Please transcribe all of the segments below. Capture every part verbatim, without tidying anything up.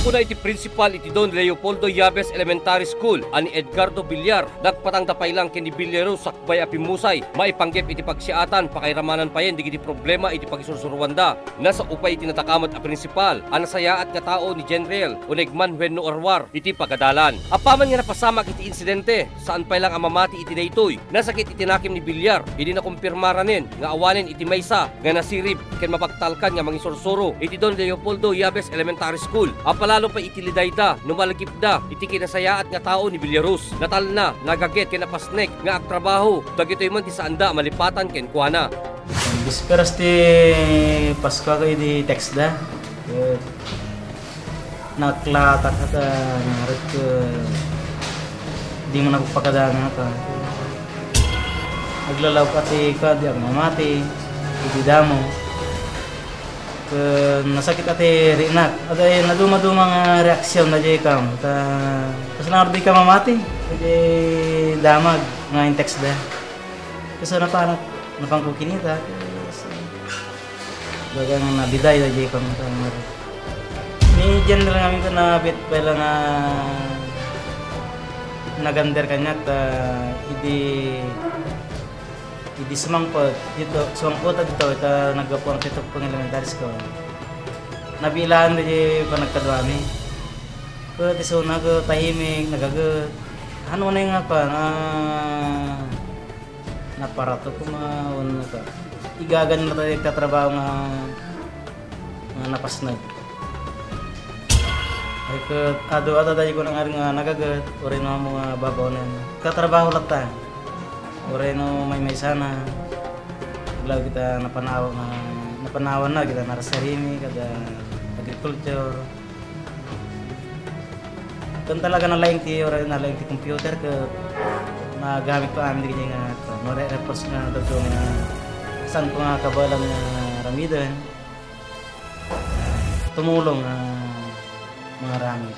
Kuna iti principal iti Don Leopoldo Yabes Elementary School a ni Edgardo Villar, nagpatangda pay lang ken ni Villarus sakbay a pimmusay maipanggep iti pagsiatan, pakairamanan payen dagiti problema iti pagisursuruanda. Nasao pay iti nadakamat a principal a nasayaat nga tao ni Jenriel Unegman wenno Arwar iti pagadalan. Apaman nga napasamak iti insidente, saan pay lang a mamati iti daytoy. Nasakit iti nakem ni Villar idi nakumpirmaranen nga awanen iti maysa nga nasirib ken mapagtalkan nga mangisursuro iti Don Leopoldo Yabes Elementary School. Apalalo pay iti lidayda no malagipda iti kinasayaat nga tao ni Villarus. Natalna, nagaget ken napasnek nga agtrabaho, dagitoy man ti saanda a malipatan kenkuana. Bisperas ti Paskua ket idi text da. Ket naklatak ata, ngarud ket di man ako pakadangaka. Aglalaw ka ti ka, di ako mamati. Idi damo. Ket nasakit ati rinak. Aday, naduma-duma nga reaksyon na jay kam. Ta, kas ngarud di ka mamati. Idi damag nga in-text da. Kasi napanak, napangko kinita. Kasi, baga nga nabiday da jay kam. Ni General nga amin ko na bit pala nga nagander kaniak ta idi, idi sumangpet dito, sumangpet dito, ita naggapuan ti Tukpeng Elementary School. Nabilaan da jay panagkaduami. Pero ti suna ko tahimik, nagaget. Ano na yung apa, na naparato ko ma-, ano ka. Igagan na tayo katrabaho nga, nga napasnag. Ay, ket adu, adu, adu ko nang nga nagaget, uray no amo nga babaonen. Katrabaho latta. Uray no maymaysana. Aglaw kita napanaw-, na, napanawan na kita narasarimi, kada agriculture. Ken talaga nalaing ti, uray nalaing ti computer ket nagamit ko amin dagiti nga, no, re-, reports nga dadto nga saan ko nga kabaelan nga ramiden. Tumulong nga mangaramid.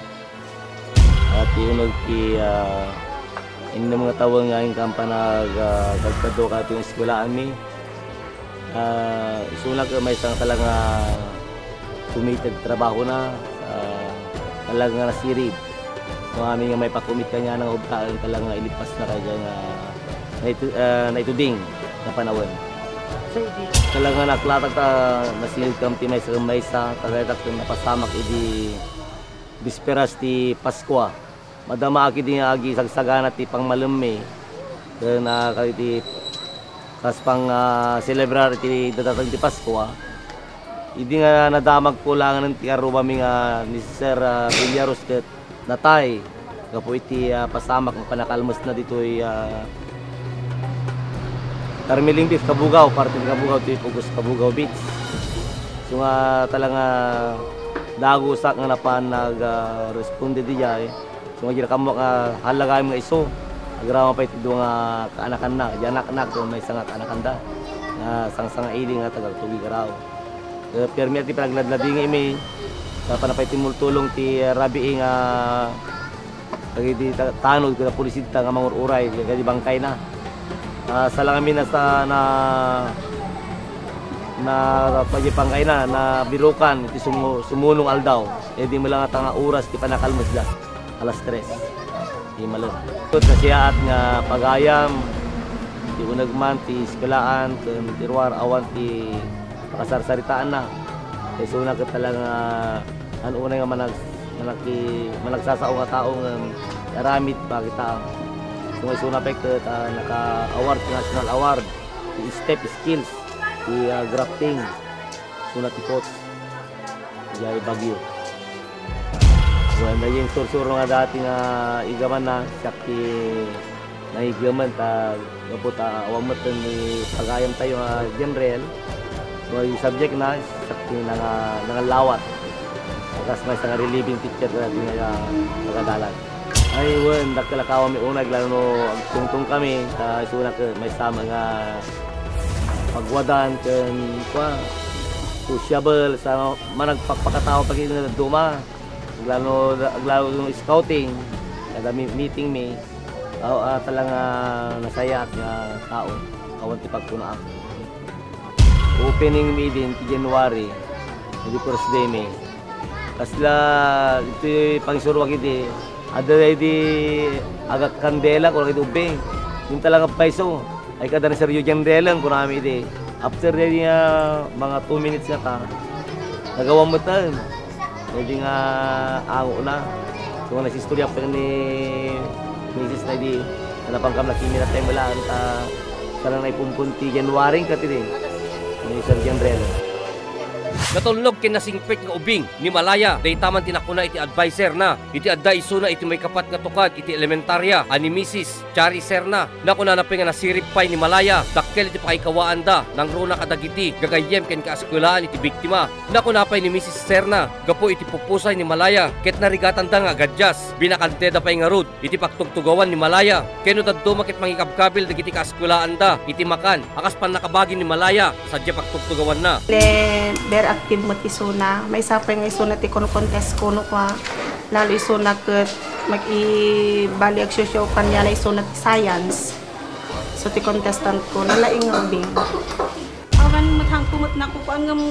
At ti uneg ti, ah, innem nga tawen nga inkan panag-, ah, kadkadua kadto ti eskwelaanmi. Ah, isuna ket maysa nga talaga nga committed trabahona, ah, talaga nga nasirib. No amin nga maipakomit kaniana nga ubtaen, talaga nga ilippasna kaniana nga naitu-, ah, naituding nga panawen. Talaga nga naklatak ta nasirib kam ti maysa ken maysa, ta dayta ket napasamak idi bisperas ti Paskua. Madama a ketdi nga agisagsagana ti pangmalemmi ken, ah, iti kas pang, ah, celebrar iti dadateng ti Paskua. Idi nga nadamagko laengen ti arrubami nga ni Sir, ah, Villarus ket natay gapu iti, ah, pasamak nga panakalmesna ditoy, ah, Tarmiling Beach, Cabugao, parte ti Cabugao, ti Pugos, Cabugao Beach. So nga talaga dagusak nga napan nag, ah, responde diay. So nga diay kammo nga halagayam nga isu. Agraman pay ti dua nga kaanakanna, di anakna, ken maysa nga kaanakanda. Nga sangsangailing nga taga Tugi, Garao. Eh, permi ti panagladladingimi, sa panapay ti multulong ti, eh, rabii nga dagiti ta-, tanod ken pulisidta nga mangur-uray ken bangkayna. Ah, salangami na sa na, na pagipangkayna, na birukan iti sumu-, sumunong aldaw. Eh, di mo lang nga oras ti panakalmesda. Alas tres. Di malem. Ket nasiyaat nga pagayam, ti uneg man ti eskuelaan, ken ti ruar awan ti pakasarsaritaanna. Isuna ket talaga nga, an unay nga manag-, managki-, managsasao nga tao nga aramid pakitaam. So, isuna pay ket, ah, naka-award, national award, ti step skills, ti, ah, grafting, isuna ti coach. Jay Baguio. Wen, daydiay sursuro nga dati nga igamanna, siak ti naigaman ta gapu ta awan met ni pagayamtayo nga General. So, subject na, siak ti nanga-, nangallawat. Kas maysa nga relieving teacher dati nga pagadalan. Ay, wen, dakkel a kawami unay, lalo no agtungtong kami, ta isuna ket maysa met nga pagwadan ken, kua, sociable sa managpakpakatao pagid nga dadduma. Aglalo, aglalo no scouting, kada mi-, meeting mi, aw, ah, talaga nasayaat nga tao, awan ti pagkunaak. Opening mi din ti January, idi first day mi. Kasla iti pangisuruak idi, adda idi agak kandela, kunana iti ubbing. Yung talaga paiso, ay kada ni Sergio General, kunami idi. After idi nga mga two minutes nga ka, nagawan mo tayo. Pwede nga ango na. So, nga nagsistorya pa ni misis na idi, ano pang kam nakimina tayo mula, ang ta-, sana na ipumpun ti January, kati di. Ni Sir General. Natulnog ken nasingpet nga ubing ni Malaya, dayta man ti nakuna iti adviser na, iti adda isuna iti maikapat nga tukad iti elementarya a ni misis Chari Serna. Nakunana pay nga nasirib pay ni Malaya, dakkel iti pakaikawaanda, nangruna kadagiti gagayyem ken kaeskuelaan iti biktima. Nakuna pay ni misis Serna, gapu iti pupusay ni Malaya, ket narigatanda nga agadias, binakanteda pay ngarud iti pagtugtugawan ni Malaya, ken no dadduma ket mangikabkabil dagiti kaeskuelaanda iti makan a kas pannakabagi ni Malaya sadiay pagtugtugawanna. Le, very active met isuna. Maysa pay nga isuna ti kon-contest kuno kua. Lalo isuna ket mag-i-, bali agsiusiaw kaniana isuna ti science. So, ti contestant ko, nalaing nga ubing. Awan met hangko met nakukuan ngem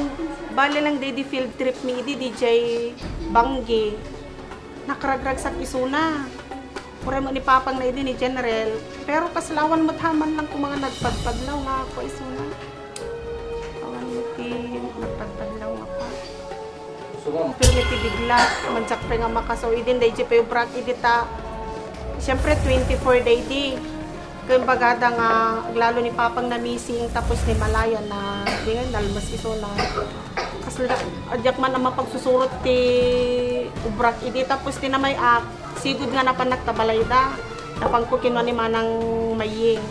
bali lang daydi field trip mi idi, D J Banggi. Nakragragsak isuna. Uray met ni papang na idi ni General, pero kasla awan met ha man lang ko mga nagpadpadlaw nga kua isuna. Awan met ti nagpadpadlaw nga kua. So, ma'am, pirmi ti bigla, manjak pay nga makaso idin, daydi pay ubrak idi ta, siyempre, twenty-four daydi. Ken bagada nga aglalo ni papang na missing, tapos ni Malaya na, di nga, nalmas isuna. Kasla, adiak man a mapagsusurot ti ubrak idi, tapos ti namay-ak, sigud nga napannak ta balayda. Napanko kinua ni Manang Maying.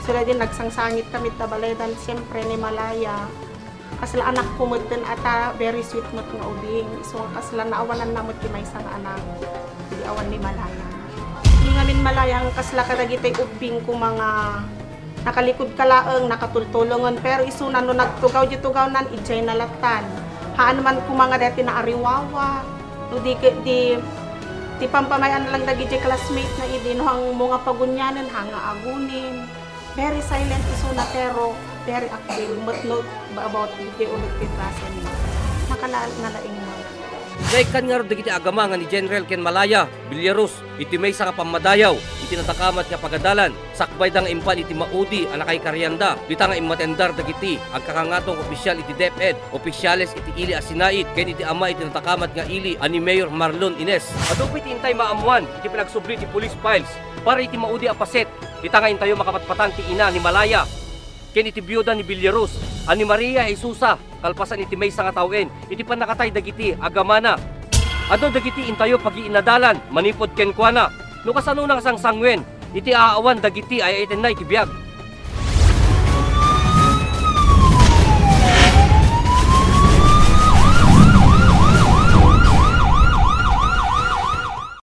Sila din nagsangsangit kami ta balaydan, siyempre ni Malaya. Kasla anakko metten a ta, very sweet met nga ubing. Isu nga kasla naawananna met ti maysa nga anak. Di awan ni Malaya. Ni ngamin Malaya nga kasla kadagitay ubbing ko mga nakalikudka laeng, nakatultulongen, pero isuna no nagtugaw di tugawnan, idiay nalattan. Haan man ko mga dati naariwawa. No di ke-, di, ti pampamay-an lang dagiti classmate na idi, no hang mo nga pagunianen, hanga agunin. Very silent isuna, pero very active. But no, about the ulit ti klase ni. Nakala-, nalaing mo. Naikkan ngarud dagiti agama nga ni General ken Malaya Villaros iti maysa nga pammadayaw iti nadakamat nga pagadalan, sakbayda nga impan iti maudi a nakaikarianda, dita nga immatendar dagiti agkakangatong ofisial iti DepEd, ofisiales iti ili a sinaid, ken iti ama iti nadakamat nga ili a ni Mayor Marlon Ines. Adu pay ti intay maammuan iti panagsubli ti police files para iti maudi a paset, dita nga intayo makapatpatan ti ina ni Malaya ken iti biuda ni Villaros a ni Maria Jesusa, kalpasan iti maysa nga tawen iti pannakatay dagiti agamana. Adu dagiti intayo pagiinadalan manipud kenkuana no kasano nga sangsanguen iti aawan dagiti ay-ayatenna iti biag.